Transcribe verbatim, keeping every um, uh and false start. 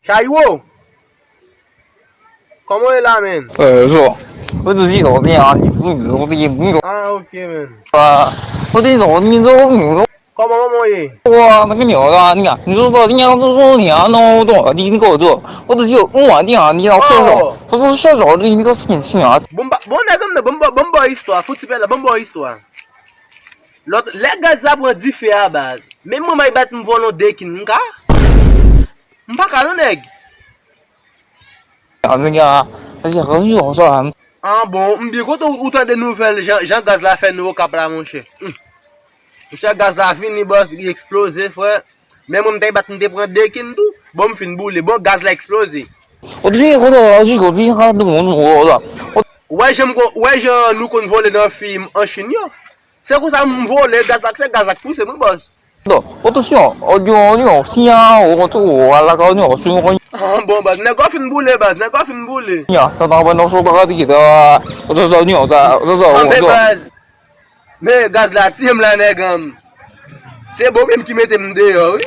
Taiwo! Kòman w ye la, menn? Euh, zo. Ou te di zo, di a, di zo, di zo, di zo. Ah, ok, menn. Ah, ou te di zo, di zo, di zo. Kòman manman w ye? Wa, na kini ora ni a. Ni zo zo ni a, zo zo ni a, no zo di ni ko zo. Ou te di yo, un a di a, ni a so zo. So zo so zo di ni ko sin sin a. Bon, ba- bon, nèg, ann nan, bon, bon, bon, bon istwa, fouti pè la, bon, bon istwa. Lòt, lè gaz la pran dife a baz. Menm mwen may bat m vòlon dekin, m ka? M pa ka non, nèg. A nèg a, a se ko yo sa. Ah bon, m byen kontan ou tande nouvèl jan, jan gaz la fè nou okap la, monchè. Hmm. Monchè, gaz la vini, bòs, li eksploze, frè. Men mwen, m te bat, m te pran dekin tou. Bon, m fin boule. Bon, gaz la eksploze. Ou te di ko zo, ou di ko di ha do mo no la. Ou wè jan m kon- ou wè jan nou konn vole nan fim an Chin yo? Se konsa m vole, gaz la, se gaz la k pouse mwen, bòs. Do, o to si o, o di o ni o, si a o o to o ala ka o ni o, si o ni. Ah bon, baz, nèg yo fin boule, baz, nèg yo fin boule. Ya, sa ta ban nou so ba di ta. O to so ni o, ta, o to so Anbe o. Baz. Men gaz la tiye m la, nèg an. Se bon menm ki mete m deyò, wi.